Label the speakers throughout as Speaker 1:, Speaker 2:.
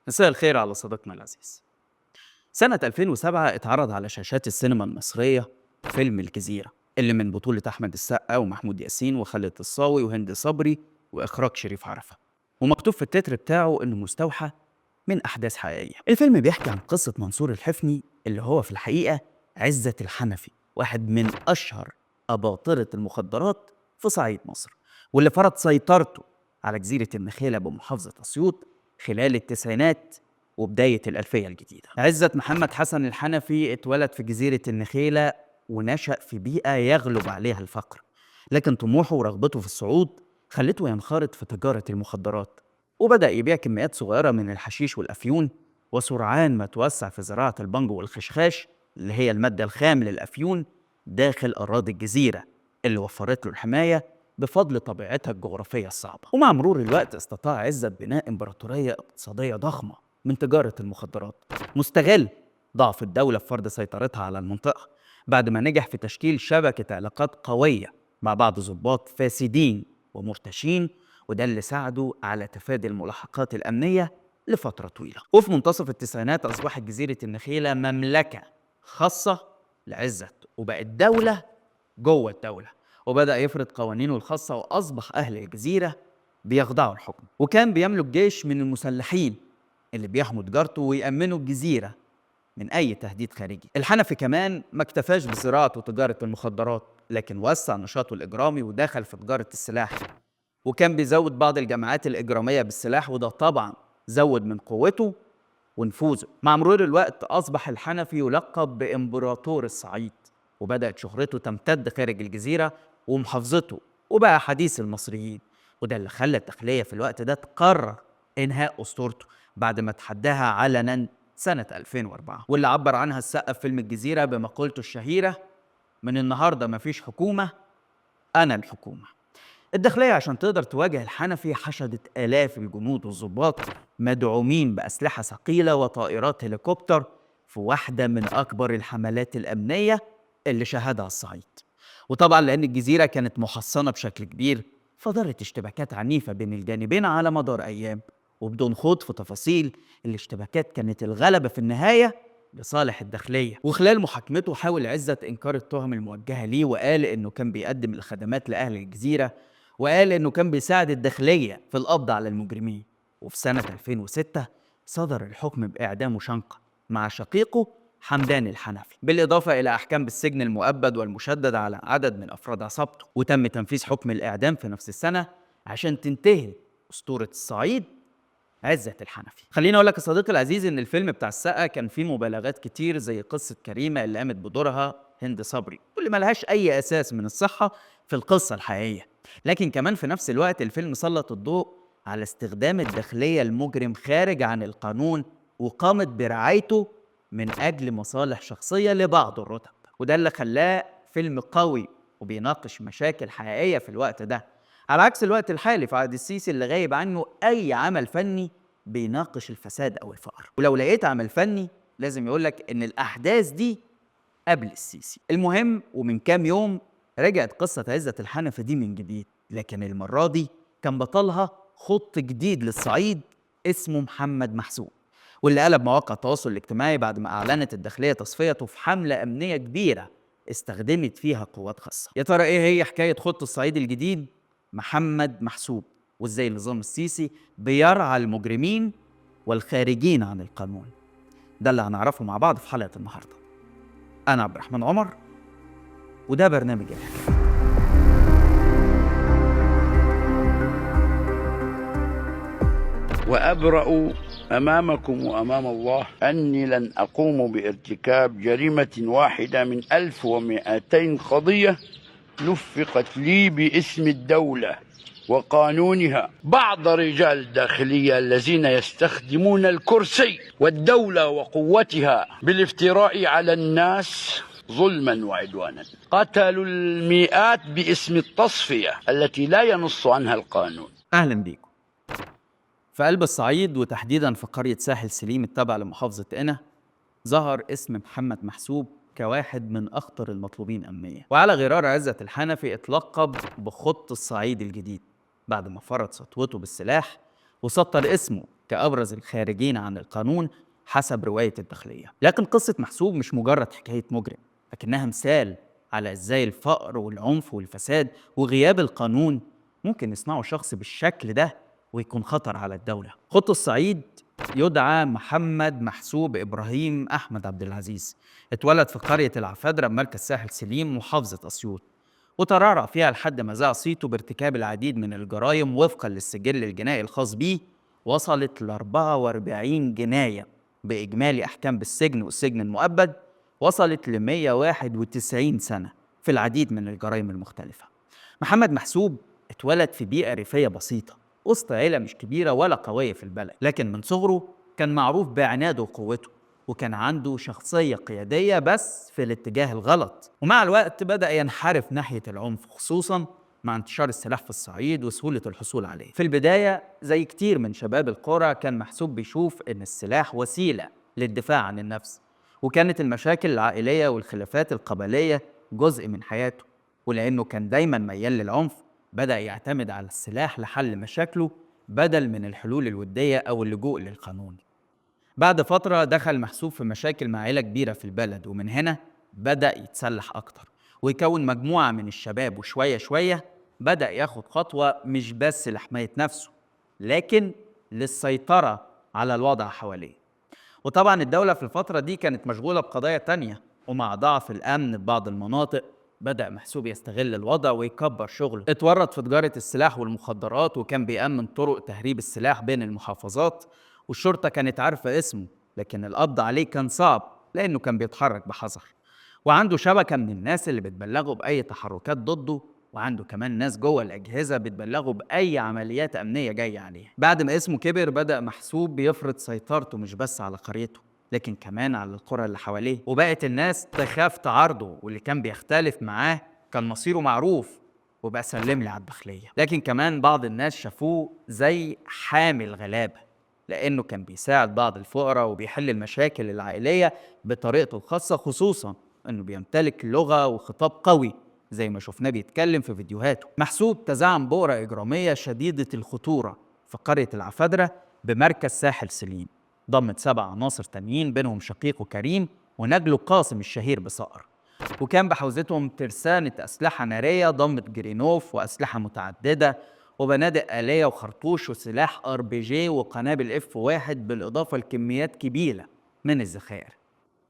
Speaker 1: مساء الخير على صديقنا العزيز. سنة 2007 اتعرض على شاشات السينما المصرية فيلم الجزيرة، اللي من بطولة أحمد السقا ومحمود ياسين وخالد الصاوي وهند صبري وإخراج شريف عرفة، ومكتوب في التتر بتاعه إنه مستوحى من أحداث حقيقية. الفيلم بيحكي عن قصة منصور الحفني، اللي هو في الحقيقة عزت الحنفي، واحد من أشهر أباطرة المخدرات في صعيد مصر، واللي فرض سيطرته على جزيرة النخيلة بمحافظة أسيوط خلال التسعينات وبداية الألفية الجديدة. عزت محمد حسن الحنفي اتولد في جزيرة النخيلة ونشأ في بيئة يغلب عليها الفقر، لكن طموحه ورغبته في الصعود خلته ينخرط في تجارة المخدرات، وبدأ يبيع كميات صغيرة من الحشيش والأفيون، وسرعان ما توسع في زراعة البنجو والخشخاش اللي هي المادة الخام للأفيون داخل أراضي الجزيرة اللي وفرت له الحماية بفضل طبيعتها الجغرافية الصعبة. ومع مرور الوقت استطاع عزت بناء إمبراطورية اقتصادية ضخمة من تجارة المخدرات، مستغل ضعف الدولة في فرض سيطرتها على المنطقة، بعد ما نجح في تشكيل شبكة علاقات قوية مع بعض ضباط فاسدين ومرتشين، وده اللي ساعده على تفادي الملاحقات الأمنية لفترة طويلة. وفي منتصف التسعينات أصبحت جزيرة النخيلة مملكة خاصة لعزت، وبقت دولة جوه الدولة، وبدأ يفرض قوانينه الخاصة، وأصبح أهل الجزيرة بيخضعوا الحكم. وكان بيملك جيش من المسلحين اللي بيحموا تجارته ويأمنوا الجزيرة من أي تهديد خارجي. الحنفي كمان ما اكتفاش بزراعة وتجارة المخدرات، لكن وسع نشاطه الإجرامي ودخل في تجارة السلاح، وكان بيزود بعض الجماعات الإجرامية بالسلاح، وده طبعا زود من قوته ونفوذه. مع مرور الوقت أصبح الحنفي يلقب بإمبراطور الصعيد، وبدأت شهرته تمتد خارج الجزيرة ومحافظته، وبقى حديث المصريين، وده اللي خلى الداخلية في الوقت ده تقرر إنهاء أسطورته بعد ما تحداها علنا سنة 2004، واللي عبر عنها السقا في فيلم الجزيرة بمقولته الشهيرة: من النهاردة مفيش حكومة، أنا الحكومة. الداخلية عشان تقدر تواجه الحنفي حشدت آلاف الجنود والضباط مدعومين بأسلحة ثقيلة وطائرات هليكوبتر في واحدة من أكبر الحملات الأمنية اللي شهدها الصعيد. وطبعا لأن الجزيرة كانت محصنة بشكل كبير، فدارت اشتباكات عنيفة بين الجانبين على مدار أيام، وبدون خوض في تفاصيل الاشتباكات كانت الغلبة في النهاية لصالح الداخلية. وخلال محاكمته حاول عزت إنكار التهم الموجهة ليه، وقال إنه كان بيقدم الخدمات لأهل الجزيرة، وقال إنه كان بيساعد الداخلية في القبض على المجرمين. وفي سنة 2006 صدر الحكم بإعدامه شنقا مع شقيقه حمدان الحنفي، بالإضافة إلى أحكام بالسجن المؤبد والمشدد على عدد من أفراد عصابته. وتم تنفيذ حكم الإعدام في نفس السنة عشان تنتهي أسطورة الصعيد عزت الحنفي. خليني أقول لك يا صديقي العزيز إن الفيلم بتاع السقا كان فيه مبالغات كتير، زي قصة كريمة اللي قامت بدورها هند صبري، واللي ملهاش أي أساس من الصحة في القصة الحقيقية. لكن كمان في نفس الوقت الفيلم سلط الضوء على استخدام الداخلية المجرم خارج عن القانون، وقامت برعايته من أجل مصالح شخصية لبعض الرتب، وده اللي خلاه فيلم قوي وبيناقش مشاكل حقيقية في الوقت ده، على عكس الوقت الحالي في عهد السيسي اللي غايب عنه أي عمل فني بيناقش الفساد أو الفقر. ولو لقيت عمل فني لازم يقولك إن الأحداث دي قبل السيسي. المهم، ومن كام يوم رجعت قصة عزت الحنفي دي من جديد، لكن المرة دي كان بطلها خط جديد للصعيد اسمه محمد محسوب، واللي قلب مواقع التواصل الاجتماعي بعد ما أعلنت الداخلية تصفيته في حملة أمنية كبيرة استخدمت فيها قوات خاصة. يا ترى إيه هي حكاية خط الصعيد الجديد محمد محسوب، وإزاي النظام السيسي بيرعى المجرمين والخارجين عن القانون؟ ده اللي هنعرفه مع بعض في حلقة النهاردة. أنا عبد الرحمن عمر، وده برنامج الحكاية.
Speaker 2: وأبرأ أمامكم وأمام الله أني لن أقوم بارتكاب جريمة واحدة من 1200 قضية لفقت لي باسم الدولة وقانونها. بعض رجال الداخلية الذين يستخدمون الكرسي والدولة وقوتها بالافتراء على الناس ظلما وعدوانا قتلوا المئات باسم التصفية التي لا ينص عنها القانون.
Speaker 1: أهلا بيكم. في قلب الصعيد، وتحديدا في قرية ساحل سليم التابعة لمحافظة قنا، ظهر اسم محمد محسوب كواحد من أخطر المطلوبين أمنيا، وعلى غرار عزت الحنفي اتلقب بخط الصعيد الجديد بعد ما فرض سطوته بالسلاح وسطر اسمه كأبرز الخارجين عن القانون حسب رواية الداخلية. لكن قصة محسوب مش مجرد حكاية مجرم، لكنها مثال على إزاي الفقر والعنف والفساد وغياب القانون ممكن يصنعوا شخص بالشكل ده ويكون خطر على الدولة. خط الصعيد يدعى محمد محسوب إبراهيم أحمد عبد العزيز، اتولد في قرية العفادرة بمركز ساحل سليم محافظة أسيوط، وترعرع فيها لحد ما ذاع صيته بارتكاب العديد من الجرائم وفقا للسجل الجنائي الخاص بيه، وصلت ل 44 جناية بإجمالي أحكام بالسجن والسجن المؤبد وصلت ل 191 سنة في العديد من الجرائم المختلفة. محمد محسوب اتولد في بيئة ريفية بسيطة وسط عيلة مش كبيرة ولا قوية في البلد، لكن من صغره كان معروف بعناده وقوته، وكان عنده شخصية قيادية بس في الاتجاه الغلط، ومع الوقت بدأ ينحرف ناحية العنف، خصوصا مع انتشار السلاح في الصعيد وسهولة الحصول عليه. في البداية زي كتير من شباب القرى كان محسوب بيشوف إن السلاح وسيلة للدفاع عن النفس، وكانت المشاكل العائلية والخلافات القبلية جزء من حياته، ولأنه كان دايما ميال للعنف بدأ يعتمد على السلاح لحل مشاكله بدل من الحلول الودية أو اللجوء للقانون. بعد فترة دخل محسوب في مشاكل مع عيلة كبيرة في البلد، ومن هنا بدأ يتسلح أكتر ويكون مجموعة من الشباب، وشوية شوية بدأ ياخد خطوة مش بس لحماية نفسه لكن للسيطرة على الوضع حواليه. وطبعا الدولة في الفترة دي كانت مشغولة بقضايا تانية، ومع ضعف الأمن في بعض المناطق بدأ محسوب يستغل الوضع ويكبر شغله. اتورط في تجارة السلاح والمخدرات، وكان بيأمن طرق تهريب السلاح بين المحافظات، والشرطة كانت عارفة اسمه لكن القبض عليه كان صعب لأنه كان بيتحرك بحذر، وعنده شبكة من الناس اللي بتبلغه بأي تحركات ضده، وعنده كمان ناس جوه الأجهزة بتبلغه بأي عمليات أمنية جاية عليه. بعد ما اسمه كبر بدأ محسوب بيفرض سيطرته مش بس على قريته لكن كمان على القرى اللي حواليه، وبقت الناس تخاف تعارضه، واللي كان بيختلف معاه كان مصيره معروف وبقى سلم لي على الداخلية. لكن كمان بعض الناس شافوه زي حامي الغلابة، لأنه كان بيساعد بعض الفقراء وبيحل المشاكل العائلية بطريقته الخاصة، خصوصا أنه بيمتلك لغة وخطاب قوي زي ما شفناه بيتكلم في فيديوهاته. محسوب تزعم بؤرة إجرامية شديدة الخطورة في قرية العفادرة بمركز ساحل سليم، ضمت 7 عناصر تانيين بينهم شقيقه كريم ونجله قاسم الشهير بصقر، وكان بحوزتهم ترسانة أسلحة نارية ضمت جرينوف وأسلحة متعددة وبنادق آلية وخرطوش وسلاح RPG وقنابل F1، بالإضافة لكميات كبيرة من الذخائر.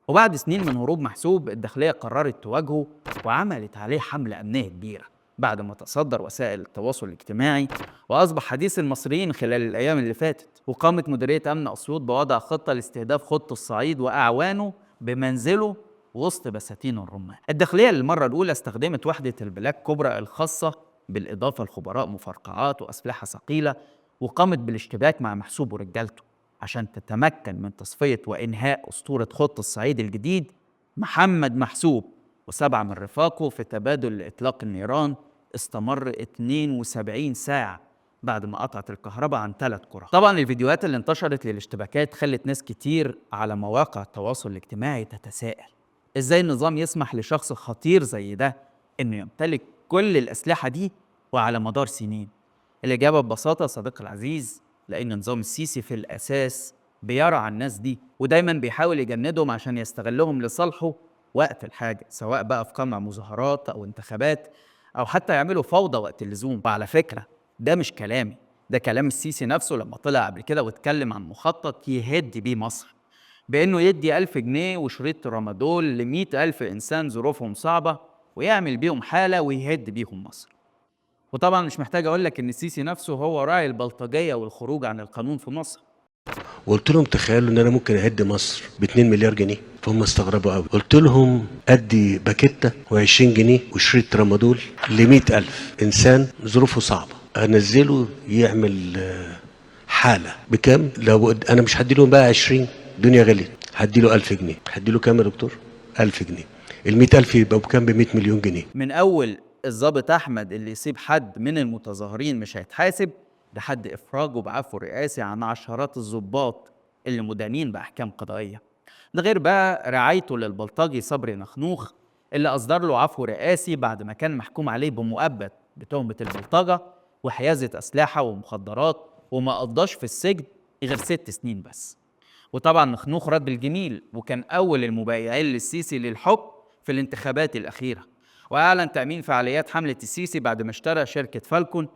Speaker 1: وبعد سنين من هروب محسوب الداخلية قررت تواجهه وعملت عليه حملة أمنية كبيرة بعد ما تصدر وسائل التواصل الاجتماعي وأصبح حديث المصريين خلال الأيام اللي فاتت. وقامت مديرية أمن أسيوط بوضع خطة لاستهداف خط الصعيد وأعوانه بمنزله وسط بساتين الرمان. الداخلية للمرة الأولى استخدمت وحدة البلاك كوبرا الخاصة بالإضافة لخبراء مفرقعات وأسلحة ثقيلة، وقامت بالاشتباك مع محسوب ورجالته عشان تتمكن من تصفية وإنهاء أسطورة خط الصعيد الجديد محمد محسوب و7 من رفاقه في تبادل لإطلاق النيران استمر 72 ساعة بعد ما قطعت الكهرباء عن 3 قرى. طبعا الفيديوهات اللي انتشرت للاشتباكات خلت ناس كتير على مواقع التواصل الاجتماعي تتساءل ازاي النظام يسمح لشخص خطير زي ده انه يمتلك كل الأسلحة دي وعلى مدار سنين. الإجابة ببساطة صديقي العزيز، لأن نظام السيسي في الأساس بيرعى الناس دي ودايما بيحاول يجندهم عشان يستغلهم لصالحه وقت الحاجة، سواء بقى في قمع مظاهرات أو انتخابات أو حتى يعملوا فوضى وقت اللزوم. وعلى فكرة ده مش كلامي، ده كلام السيسي نفسه لما طلع قبل كده واتكلم عن مخطط يهد بيه مصر بأنه يدي 1000 جنيه وشريط ترامادول ل100,000 إنسان ظروفهم صعبة ويعمل بيهم حالة ويهد بيهم مصر. وطبعا مش محتاج أقول لك إن السيسي نفسه هو راعي البلطجية والخروج عن القانون في مصر.
Speaker 3: وقلت لهم تخيلوا ان انا ممكن اهد مصر ب 2 مليار جنيه، فهم استغربوا قوي. قلت لهم ادي باكيته و20 جنيه وشريط ترامادول ل 100,000 انسان ظروفه صعبه، انزله يعمل حاله بكام؟ لو انا مش هدي لهم بقى 20، الدنيا غليت، هدي له 1000 جنيه. هدي له كام يا دكتور؟ 1000 جنيه. ال 100,000 يبقى بكام؟ ب 100 مليون جنيه.
Speaker 1: من اول الضابط احمد اللي يسيب حد من المتظاهرين مش هيتحاسب، لحد افراجه بعفو رئاسي عن عشرات الضباط اللي مدانين باحكام قضائيه، ده غير بقى رعايته للبلطجي صبري نخنوخ اللي اصدر له عفو رئاسي بعد ما كان محكوم عليه بمؤبد بتهمه البلطجه وحيازه اسلحه ومخدرات وما قضاش في السجن غير 6 سنين بس. وطبعا نخنوخ رد بالجميل، وكان أول المبايعين للسيسي للحكم في الانتخابات الأخيرة، وأعلن تأمين فعاليات حملة السيسي بعد ما اشترى شركة فالكون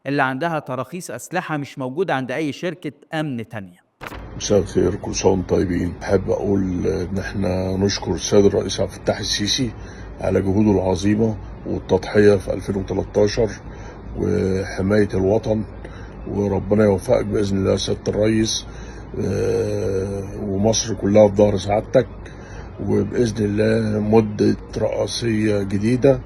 Speaker 1: اللي عندها تراخيص أسلحة مش موجودة عند أي شركة أمن تانية.
Speaker 4: مساء الخير، كل سنة وانتم طيبين. أحب أقول إن إحنا نشكر السيد الرئيس عبد الفتاح السيسي على جهوده العظيمة والتضحية في 2013 وحماية الوطن، وربنا يوفقك بإذن الله سيادة الرئيس، ومصر كلها في ظهر سعادتك، وبإذن الله مدة رئاسية جديدة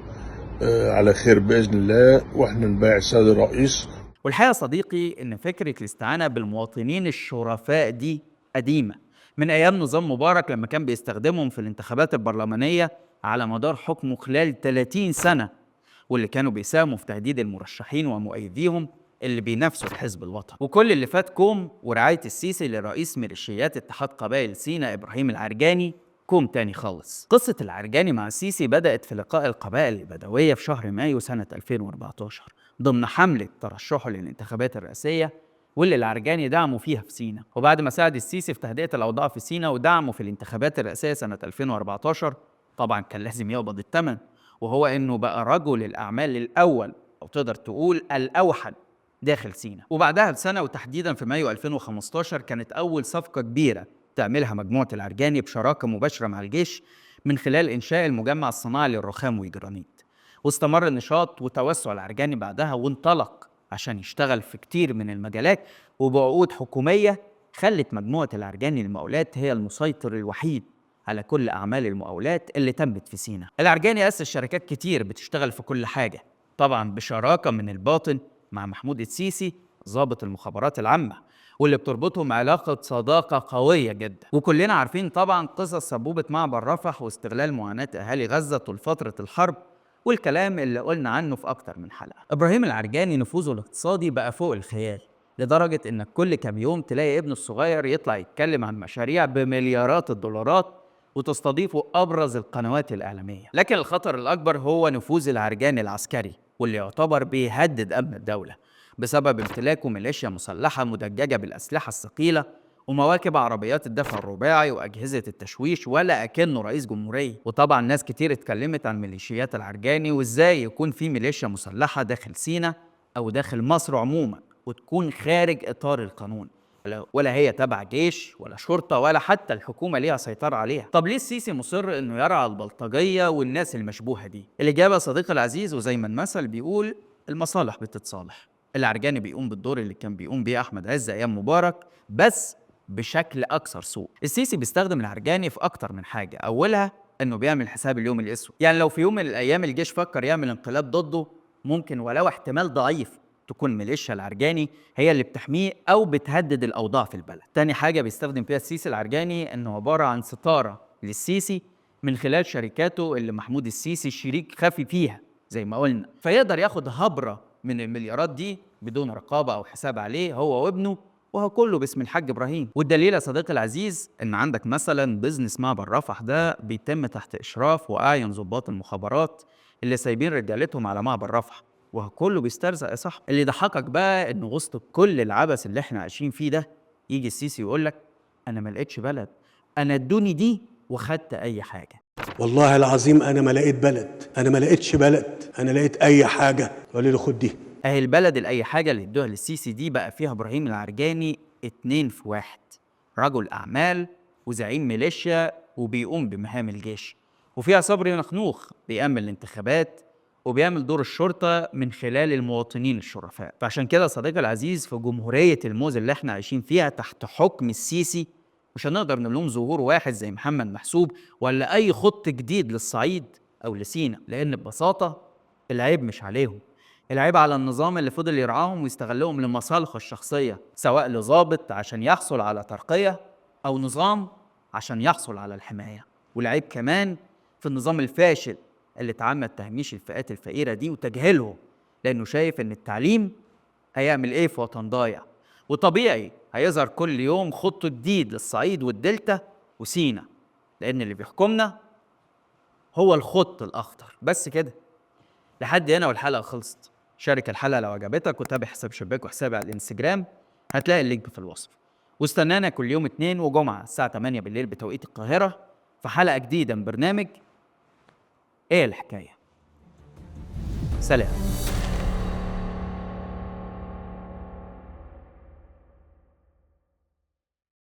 Speaker 4: على خير بإذن الله، وإحنا نبايع السيد الرئيس.
Speaker 1: والحقيقة صديقي إن فكرة الاستعانة بالمواطنين الشرفاء دي قديمة من أيام نظام مبارك لما كان بيستخدمهم في الانتخابات البرلمانية على مدار حكمه خلال 30 سنة، واللي كانوا بيساهموا في تهديد المرشحين ومؤيديهم اللي بينافسوا الحزب الوطني. وكل اللي فات كوم، ورعاية السيسي لرئيس ميليشيات اتحاد قبائل سينا إبراهيم العرجاني كوم تاني خالص. قصة العرجاني مع السيسي بدأت في لقاء القبائل البدوية في شهر مايو سنة 2014 ضمن حملة ترشحه للانتخابات الرئاسية، واللي العرجاني دعمه فيها في سينا. وبعد ما ساعد السيسي في تهدئة الأوضاع في سينا ودعمه في الانتخابات الرئاسية سنة 2014، طبعا كان لازم يقبض الثمن، وهو إنه بقى رجل الأعمال الأول أو تقدر تقول الأوحد داخل سينا. وبعدها بسنة وتحديدا في مايو 2015 كانت أول صفقة كبيرة تعملها مجموعة العرجاني بشراكة مباشرة مع الجيش من خلال إنشاء المجمع الصناعي للرخام والجرانيت. واستمر النشاط وتوسع العرجاني بعدها، وانطلق عشان يشتغل في كتير من المجالات وبعقود حكومية خلت مجموعة العرجاني للمقاولات هي المسيطر الوحيد على كل أعمال المقاولات اللي تمت في سينا. العرجاني أسس شركات كتير بتشتغل في كل حاجة، طبعا بشراكة من الباطن مع محمود السيسي ضابط المخابرات العامة، واللي بتربطهم علاقة صداقة قوية جدا. وكلنا عارفين طبعا قصص سبوبة معبر رفح واستغلال معاناة أهالي غزة طول فترة الحرب، والكلام اللي قلنا عنه في أكتر من حلقة. إبراهيم العرجاني نفوذه الاقتصادي بقى فوق الخيال، لدرجة إنك كل كام يوم تلاقي ابنه الصغير يطلع يتكلم عن مشاريع بمليارات الدولارات وتستضيفه أبرز القنوات الإعلامية. لكن الخطر الأكبر هو نفوذ العرجاني العسكري، واللي يعتبر بيهدد أمن الدولة بسبب امتلاكه ميليشيا مسلحة مدججة بالأسلحة الثقيلة ومواكب عربيات الدفع الرباعي وأجهزة التشويش، ولا أكنه رئيس جمهورية. وطبعا ناس كتير اتكلمت عن ميليشيات العرجاني وإزاي يكون في ميليشيا مسلحة داخل سينا أو داخل مصر عموما وتكون خارج إطار القانون، ولا هي تبع جيش ولا شرطة ولا حتى الحكومة ليها سيطرة عليها. طب ليه السيسي مصر إنه يرعى البلطجية والناس المشبوهة دي؟ الإجابة صديقي العزيز، وزي ما المثل بيقول المصالح بتتصالح. العرجاني بيقوم بالدور اللي كان بيقوم بيه أحمد عز أيام مبارك، بس بشكل أكثر سوء. السيسي بيستخدم العرجاني في أكتر من حاجة، أولها إنه بيعمل حساب اليوم الأسود، يعني لو في يوم من الأيام الجيش فكر يعمل انقلاب ضده، ممكن ولو احتمال ضعيف تكون ميليشيا العرجاني هي اللي بتحميه أو بتهدد الأوضاع في البلد. تاني حاجة بيستخدم فيها السيسي العرجاني إنه عبارة عن ستارة للسيسي من خلال شركاته اللي محمود السيسي شريك خفي فيها زي ما قلنا، فيقدر ياخد هبرة من المليارات دي بدون رقابة أو حساب عليه هو وابنه، وهو كله باسم الحاج إبراهيم. والدليل يا صديقي العزيز إن عندك مثلا business معبر رفح ده بيتم تحت إشراف وأعين ضباط المخابرات اللي سايبين رجالتهم على معبر رفح، وهو كله بيسترزق يا صاحبي. اللي ضحكك بقى إن وسط كل العبث اللي احنا عايشين فيه ده يجي السيسي يقول لك أنا ما لقيتش بلد، أنا ادوني دي وخدت أي حاجة.
Speaker 3: والله العظيم أنا ما لقيت بلد، أنا ما لقيتش بلد، أنا لقيت أي حاجة. قالوا لي خد دي.
Speaker 1: أهي البلد الأي حاجة اللي ادوها للسيسي دي بقى فيها إبراهيم العرجاني 2 في 1، رجل أعمال وزعيم ميليشيا وبيقوم بمهام الجيش، وفيها صبري نخنوخ بيأمن الانتخابات وبيعمل دور الشرطة من خلال المواطنين الشرفاء. فعشان كده صديقي العزيز، في جمهورية الموز اللي احنا عايشين فيها تحت حكم السيسي مش هنقدر نلوم ظهور واحد زي محمد محسوب ولا أي خط جديد للصعيد أو لسينا، لأن ببساطة العيب مش عليهم، العيب على النظام اللي فضل يرعاهم ويستغلهم لمصالحه الشخصية، سواء لضابط عشان يحصل على ترقية أو نظام عشان يحصل على الحماية. والعيب كمان في النظام الفاشل اللي اتعمد تهميش الفئات الفقيرة دي وتجهيلهم، لأنه شايف إن التعليم هيعمل إيه في وطن ضايع، وطبيعي هيظهر كل يوم خط جديد للصعيد والدلتا وسينا، لأن اللي بيحكمنا هو الخط الأخضر. بس كده لحد هنا والحلقة خلصت. شارك الحلقة لو عجبتك، وتابع حساب شباك وحسابي على الانستجرام، هتلاقي ال link في الوصف. واستنانا كل يوم 2 وجمعة الساعة 8 بالليل بتوقيت القاهرة في حلقة جديدة من برنامج إيه الحكاية. سلام.